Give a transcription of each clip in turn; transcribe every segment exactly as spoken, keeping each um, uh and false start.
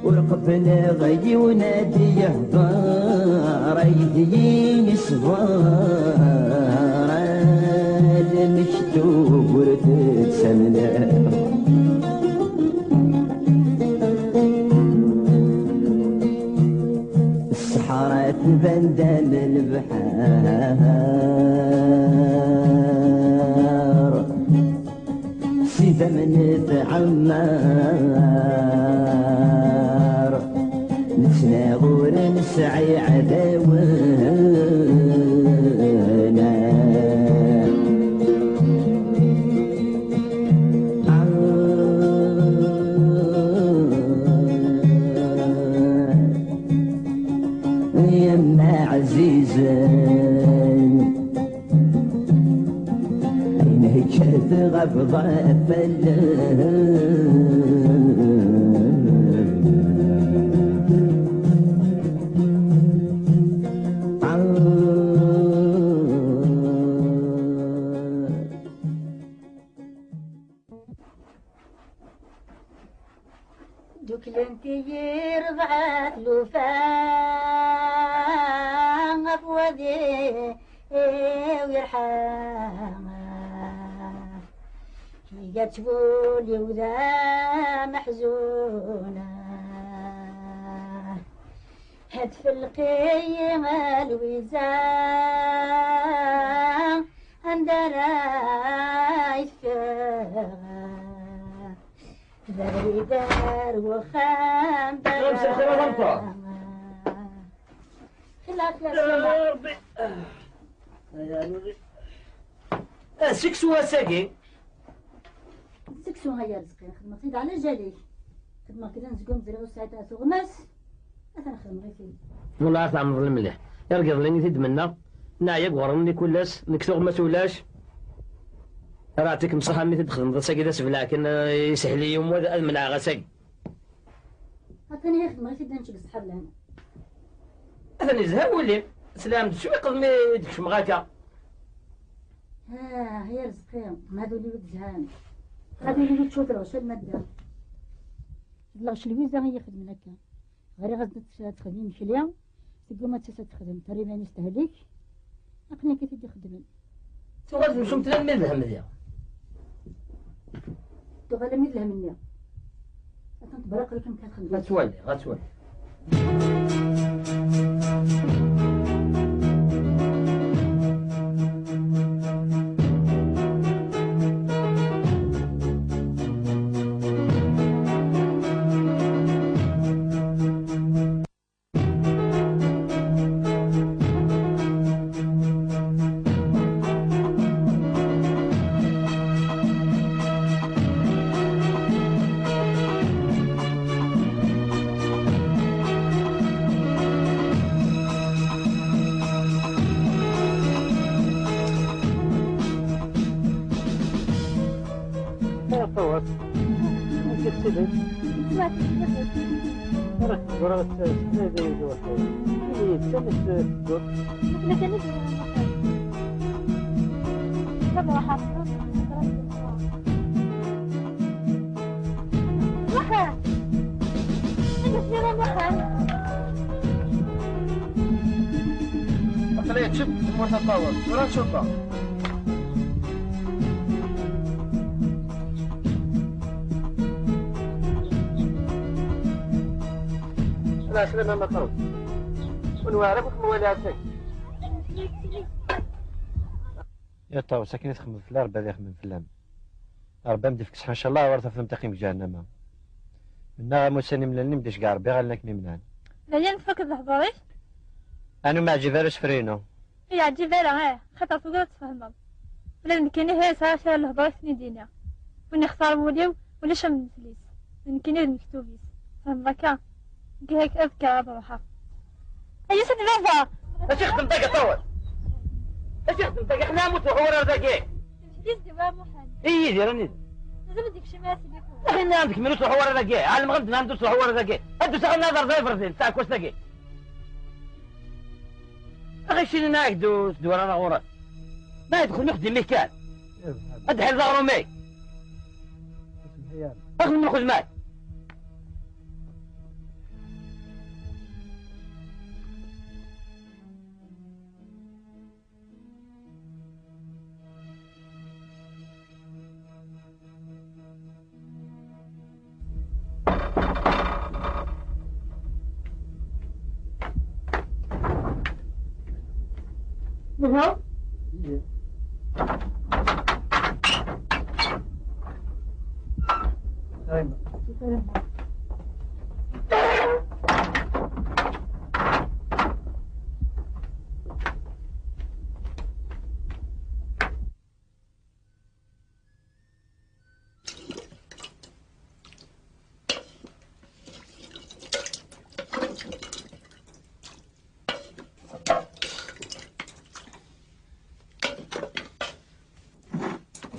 Ur qebleɣ yiwen ad d-yehder, ay d-yini ṣber, ad mektub ur tettamneɣ. Ṣṣeḥra tban-d am lebḥer. S idammen tɛemmar, nettnaɣ ur nesɛi ɛdawen. Yemma ɛzizen. Ayen hekkat ɣef ḍafallen. Dduklent-iyi rebɛa tlufa ɣef wadi-w yerḥa. Iga ttbul-iw d ameḥzun. Ad tfelq-iyi Lwiza, anda ara yeffeɣ? D abrid ar wexxam. Amsa lxir a Lamṭa. Xilla, xilla, xilla. Ya Rebbi. Ya Rebbi. Ah, seksu ass-agi. Seksu, ay Arezqi, xedmeɣ-t-id ɛla jal-ik. Xedmeɣ kra n zgum, zriɣ usɛid ar tuɣmas. Atan xedmeɣ-it-id. Wellah ad tɛemmeḍ lemleḥ. Irgeḍ-nni i t-id-mennaɣ, neɛya deg uɣrum-nni kul ass, nekk tuɣmas ulac. Ara ɛṭik mṣaḥa mi t-id-xedmeḍ ass-agi d asebleɛ kan, eh, isehel-iyi umwad ad menɛeɣ ass-agi. Atan i xedmeɣ-it-id, ad nečč deg ṣṣeḥḥa d lehna. Atan yezha wul-im. Slam-d, cwi qbel mi d-kecmeɣ akka. Ah, ya Rezqi, ma d ul-iw i yezhan. Xad ul-iw i tcewwteḍ lɣaci alma d da. D lɣaci Lwiza i yi-xedmen akka. Ɣriɣ-as-d ad texdem imekli, tegguma ad tas ad texdem, terra iman-is tehlek. Aql-i akka i t-id-ixedmen. Tuɣal temcumt lan mi d lhem diɣ. Tuɣal mi d lhem-nni. Atan tebra qrib kan txedem. Ad twali, ad twali. Ay aṭṭawat, amek i tettiliḍ? Ara k-ẓreɣ ass-a, d ayen d waḥid. Ini-yi-d kan amek tedduḍ. Nekni kan i d-nruḥ. Ad ruḥeɣ. Ruḥ! Nekni kan i d-nruḥ. Aql-iyi ččiɣ tmurt aṭṭawat. Tura tcubbeɣ. Ala, slam a Maṭrud. Ur nwiɣ ara akk kem-walaɣ ass-agi. Ya Ṭawes, akken i txemmem fell-i, Ṛebbi ad ixemmem fell-am. Ṛebbi am d-ifk ṣṣeḥḥa, ncallah, war tafemt aqim deg ǧahennama. Mennaɣ am ussan imlalen, imdec deg Ṛebbi ɣallen akken imnan. D aya tfakeḍ lehdur-ik? Anu meɛǧib ara usefru-inu. Yeɛǧib ara, eh, xaṭer tugiḍ ad tfehmeḍ. Ula d nekkini, ha, sɛiɣ kra n lehdur i ten-id-iniɣ. Win ixtar wul-iw, ulac am neflis. D nekkini d lmektub-is. Tfehmeḍ akka? Nekk ad kkreɣ ad ruḥeɣ. Ay, yusa-d baba! Acu ixeddem dagi, ṭawal? Acu ixeddem dagi? Ḥna ur truḥu ara dagi. Neflis d Wa Muḥend. I Yidir, anida? Mazal ur d-ikcim ara s tilifun. Axi nniɣ-am-d kemmel ur truḥu ara dagi. Ɛelmeɣ-am-d nniɣ-am-d ur truḥu ara dagi. Ad d-usaɣ ad nader d iberdi n tɛekkazt-agi. Aɣ-icinin-ak-d ur tedwar ara ɣur-s. Ma yedxel mi xeddim-ik kan. Ad d-ḥileḍ aɣrum-ik. Axdem lxedma-k.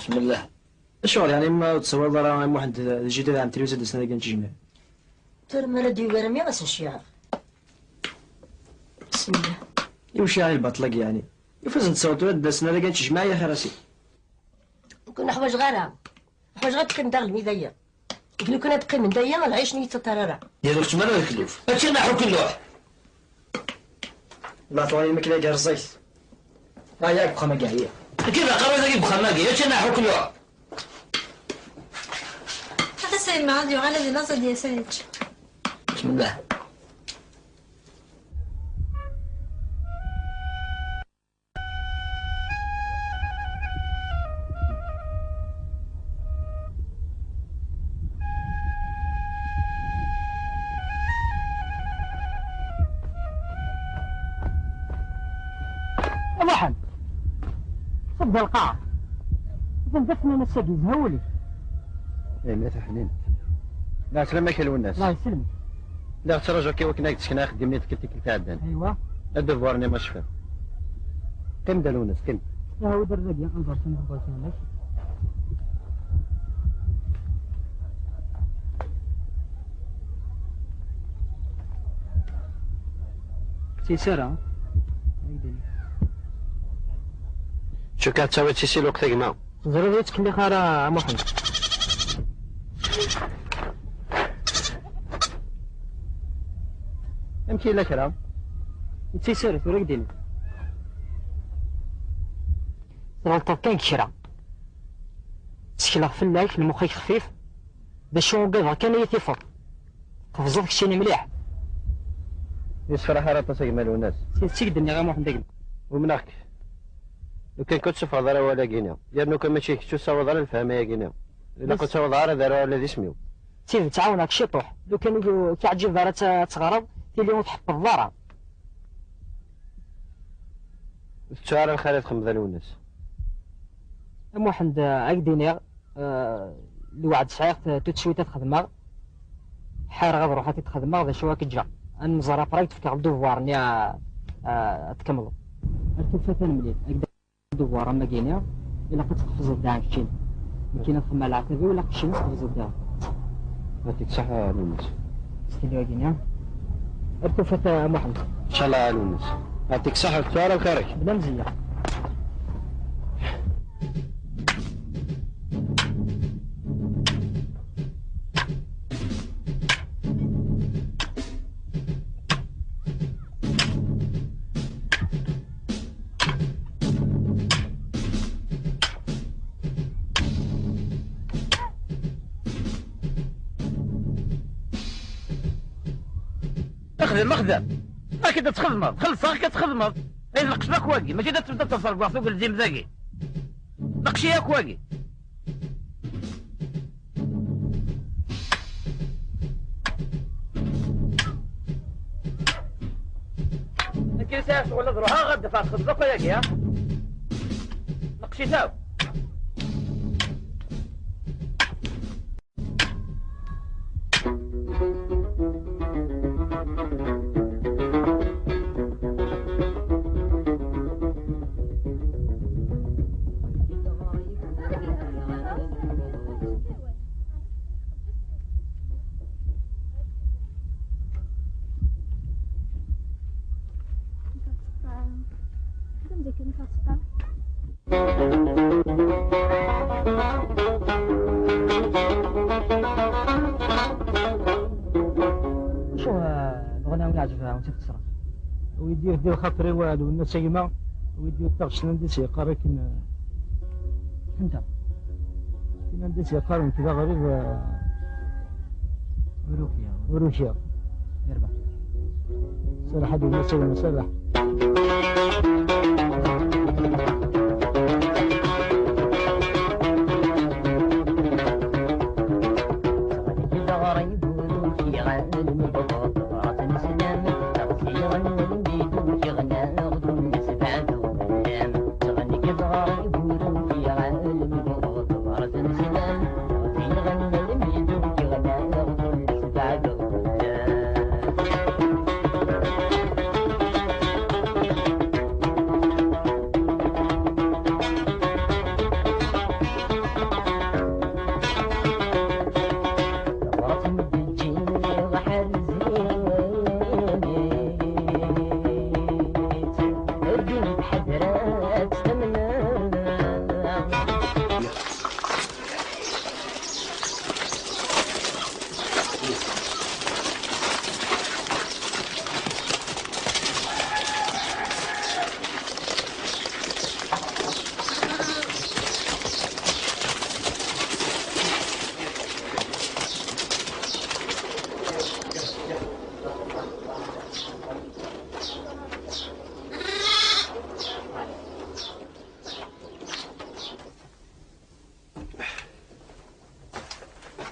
بسم الله. Acuɣer yeɛni ma ur tessawaleḍ ara i Muḥend d jida d ɛemti-w ad d-asen ad gen tejmaɛt? Tura mi ara d-yugar mmi ad sen-ceyyɛeɣ. Bismillah. Iwacu yeɛni lbaṭel-agi yeɛni? Iwacu ad sen-tessawaleḍ tura ad d-asen ad gen tejmaɛt ya xir a sidi? Ur ken-ḥwaǧeɣ ara. Ḥwaǧeɣ ad teqqimeḍ daɣ lmid aya. Akken kan ad qqimen daya, lɛic-nni yettaṭṭar ara. Yerra kečč mara d akelluḥ. Akken aḥu kelluḥ. Ma twalim akken ay yerẓayt. Aya deg uxxam-agi ɛyiɣ. Akken d aqerruy-agi deg uxxam-agi, akken aḥu kelluḥ. Ata Sayma ad yuɣal ad ilaẓ ad yas ad yečč. Bismillah. A Muḥend, ṣedd lqaɛa. Atan d afnan ass-agi, yezha wul-ik. Ay, mliḥ a Ḥnin. Lɛeslama-k a Lwennas. Allah yesselmek. Lliɣ ttṛajuɣ-k i wakken ad k-d-sekneɣ axeddim-nni n tikkelt, tikkelt iɛeddan. Aywa. Adevoir-nni ma tecfiḍ. Qqim-d a Lwennas, qqim. Aha, wi d-err dagi, ad nẓer kan tewwurt-nnek. Tis ara. Cukkeɣ ad tawiḍ tisi lweqt a gma. Teẓriḍ ur ttkellix ara a Muḥend. Amek yella kra? Ittisar tura k-d-ini. Tɣelṭeḍ kan deg kra. Ttekleɣ fell-ak, lmux-ik xfif. D acu ugadeɣ kan ad iyi-tifeḍ. Tqefzeḍ keččini mliḥ. Yessefraḥ ara aṭas a gma Lwennas. D tidet i k-d-nniɣ a Muḥend a gma. Umneɣ-k. Lukan kan ur tessufɣeḍ ara awal-agi-nni. Yernu kan mačči d kečč ur tessawaḍ ara lefhama-agi-nni. Ilaq ur ttawaḍeɣ ara ad aruɣ ala d isem-iw. D tidet, ɛawneɣ-k ciṭuḥ. Lukan ur k-iɛǧib ara ad t-, ad teɣreḍ, tili ur tḥeṭṭeḍ ara. Ur tettu ara lxir ad txedmeḍ a Lwennas. A Muḥend, ad k-d-iniɣ, eh, lweɛd sɛiɣ-t, tout de suite ad t-xedmeɣ. Ḥareɣ ad ruḥeɣ ad t-xedmeɣ, d acu ad k-ǧǧeɣ. Ad nẓer après, ad k-d-fkeɣ devoir-nni, a, a, ad tkemmleḍ. Ar tufat a nemlil. Devoir am wagini, ilaq ad tqefzeḍ daɣen keččini. Nekkini ad xemmeɣ leɛtab-iw, ilaq keččini ad tqefzeḍ daɣen. Ɛṭik ṣṣeḥḥa a Lwennas. S tili wagini. Ar tufat a Muḥend. Ncallah a Lwennas. Ɛṭik ṣṣeḥḥa, ur tettu ara lxir-ik. Bla mzeyya. Xdem, xdem. Akken ad txedmeḍ, xellṣeɣ-k ad txedmeḍ. Ay lqecc akk wagi, mačči d ad tebda taẓergwaɣt ugelzim dagi. Lqecc akk wagi. Nekk sɛiɣ ccɣel ad ruḥeɣ, ad dafeɣ txedmeḍ akk ayagi, ha? Neqcit akk. Wi d-yehdi lxaṭer-iw a Lwennas a gma, wi d-yutaɣ cnan di s-yeqqar akken, eh, anda? Tin anda s-yeqqar nekk d aɣrib, eh, ur ukiɣ. Ur ukiɣ. Yerbeḥ. Serreḥ a Lwennas a gma, serreḥ.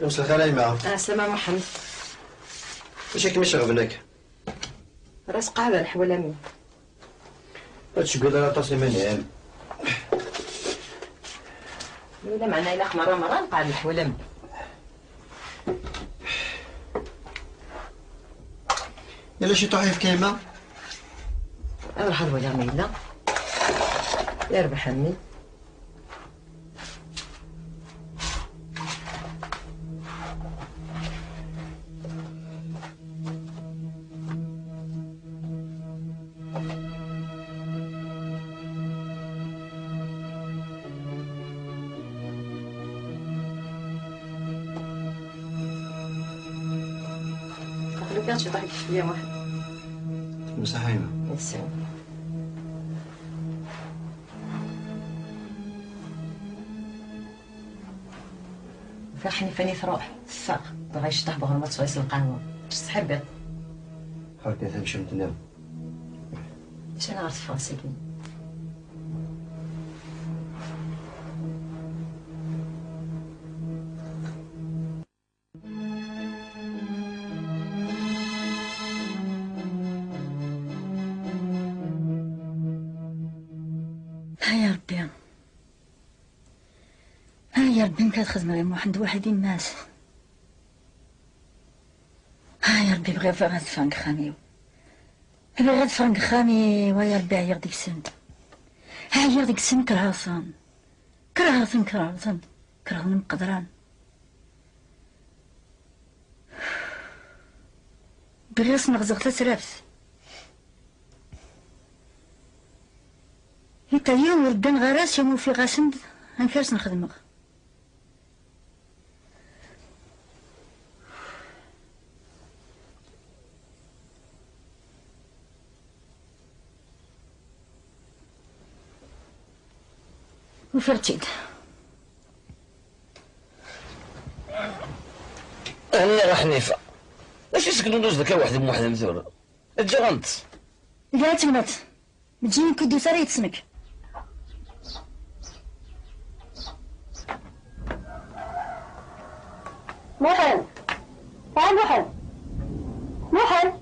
Mselxir a yemma. Ɛeslama a Muḥend. Acu akken iceɣben akka? Ras qeɛda leḥwal a mmi. Ur tceggiḍ ara aṭas iman-im. Lameɛna ilaq merra merra nqeɛɛed leḥwal a mmi. Yella ciṭuḥ yefka yemma? Ad ruḥ ad waliɣ ma yella. Yerbeḥ a mmi. Aql-ik ad tecḍeḥ deg ccetla, Muḥend. Msaḥayma. Yesɛa. Ɣef Ḥnifani tṛuḥ, teffeɣ, dɣa yecḍeḥ buɣrem ad tesɛu s lqahwa. Ečč tḥibbiḍ. Ḥerka tamcumt-nni. Acu ara ɣer teffeɣ ass-agi? Ay a Ṛebbi. Ay a Ṛebbi, amek ad xedmeɣ i Muḥend waḥid i Mass? Ay a Ṛebbi, bɣiɣ ad ffɣeɣ deg uxxam-iw. Bɣiɣ ad ffɣeɣ deg uxxam-iw, ay a Ṛebbi, ɛyiɣ deg-sen. Ɛyiɣ deg-sen, kerheɣ-ten. Kerheɣ-ten, kerheɣ-ten. Kerheɣ-ten mqedran. Bɣiɣ ad sen-ɣzeɣ tasraft. Ita yiwen ur ddan ɣer-as, yam ufiɣ-asen-d amek ara sen-xedmeɣ. Ufiɣ-tt-id. Aniɣ a Ḥnifa. D acu i s-teknuḍ akka weḥd-m weḥd-m tura? Eǧǧ-aɣ-tent. Ldiɣ-tt-id. Meǧǧi-yi-d ur d-tusi ara yid-s nekk. Muḥend! A Muḥend! Muḥend!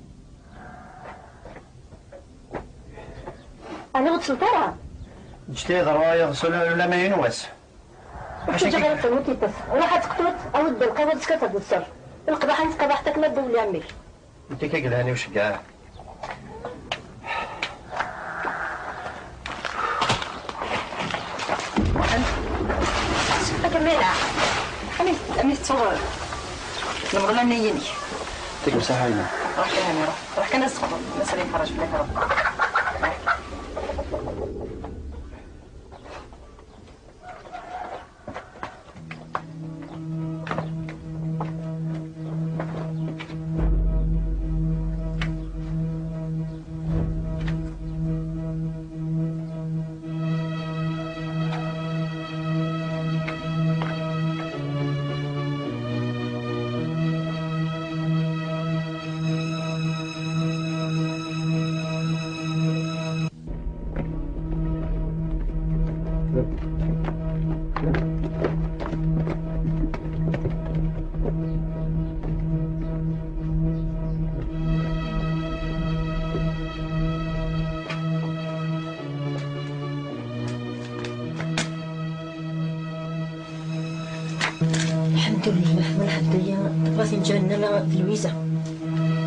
Ɛni ur d-tesleḍ ara? Ǧǧet-iyi ad ṛuḥeɣ ula, ula ma yiwen wass. Ur tt-ǧǧiɣ ara teqqimeḍ yid-s. Ruḥ ad teqḍuḍ, awi-d lqahwa ad teččeḍ ad d-tesseḍ. Lqeḍaḥ-a ad tqeḍɛeḍ akken ad d-tewli a mmi. Nekk i k-yelhan i uceggeɛ. Muḥend. Akka mela. Amek, amek tettuḍ lmeḍla-nni-inek? Ṭikem saḥayna. Ruḥ kan, ruḥ. Ruḥ kan ad txedmeḍ. Masala yefreǧ fell-ak Rebbi. الحمد لله، والحمد لله. بغات نتجنى لا لويزا.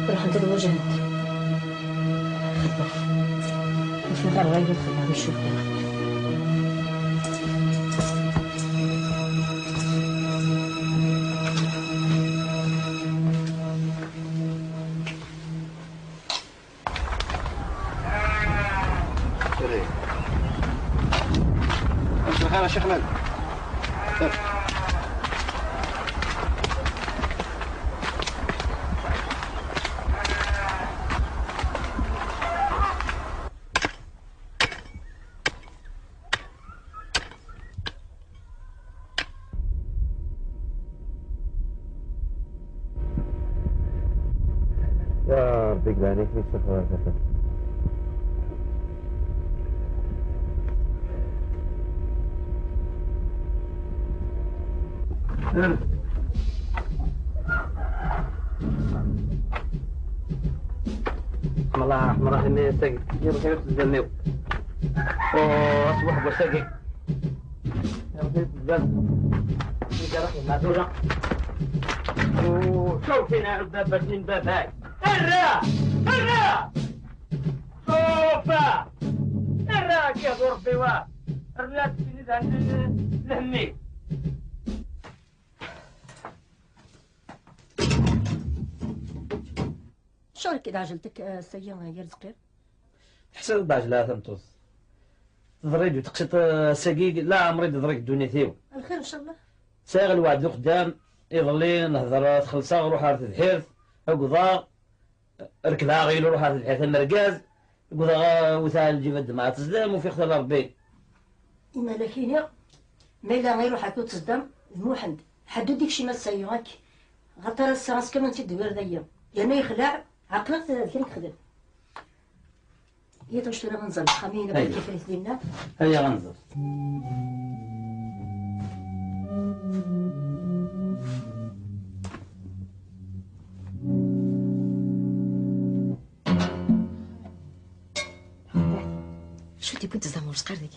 روح انت لوجه انت. خدمة. وفي غير غير الخدمة، نشوف. مساء الخير يا شيخ مالك. يا ربي، قلع عليك، ليش تخرج هكا؟ بسم الله الرحمن الرحيم. يا ساقي، يا بخير تزنيو. أوه، أصبح بوساقي. يا بخير تزنيو. يا رحمة معدولة. أوه، شوفي نعرف دابا شنو باباك. الرا! الرا! شوفا! الرا كيهضر ربي واه. الرا تسيني عند الهمي. شو راك إذا عجلتك، آه، سيا يا رزقي؟ حسن بعجلة تمطوز. تضريد وتقشط، آه، ساقيك، لا عمري تضريك الدنيا ثيو. الخير إن شاء الله. ساغ الوعد القدام، يظلي نهضر تخلصا، روح على تدحيرت، أقضى، ركبها غير روح على تدحيرت المركز، أقضى، وثا الجبد مع تزدام وفي اختار ربي. إما لكيني، ما إلا غير روح على تزدام، الموحد، حدو ديك شي ما تسيوك، غطر السراس كمان تدوير ذيا، لأنه يخلع، عقلك كان يخدم. هي توش ترى غنزل، خمينة أيوة. كيف ريت لنا. هيا غنزل. شو تبغي تزعم ورش قردك؟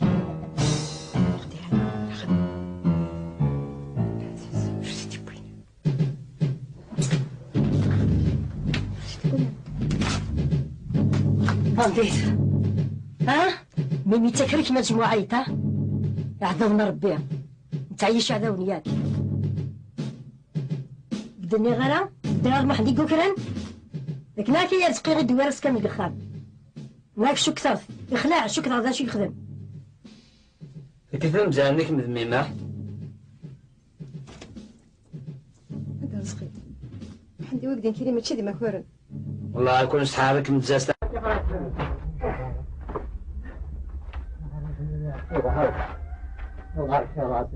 خديها. خد. شو تبغي؟ بانديت. ها؟ ميمي تكرك مجموعة عيطة. عذابنا ربي. نتعيش عذاب نياك. بدني غيرها، بدني غير محمد يقول كران. لكن هاكي يا رزقي غير دوار سكان الدخان. ماك شو كثرت؟ اخلع، شو كثرت؟ شو يخدم؟ كثر مزال نك مذميمة. هذا رزقي. عندي وقت نكيري ماشي ديما كورن. والله كون صحابك متزاست. هيا، هيا هو. هيا هو.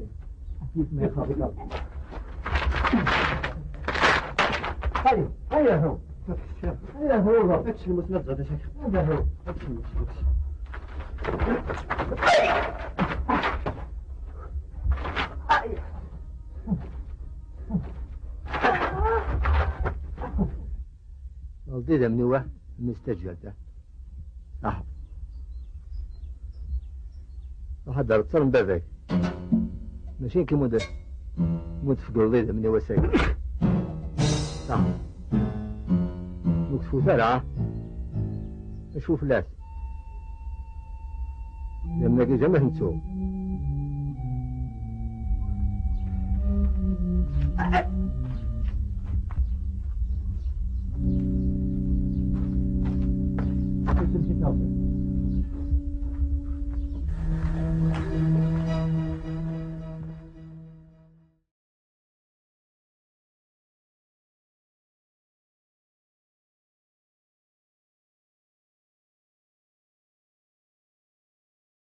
هيا هو. هيا هو. هيا هو. Ɣelḍi d amniwa, mmi-s taǧǧalt, ah. Ah. Ruḥ ad d-reḍṣer n baba-k. Mačči nekk i mu d-, mu d-tfegleḍ i d amniwa-s-agi. Ah. Mu k-tfut ara, ah. Acu fell-as? Idammen-agi jamma t-nettu.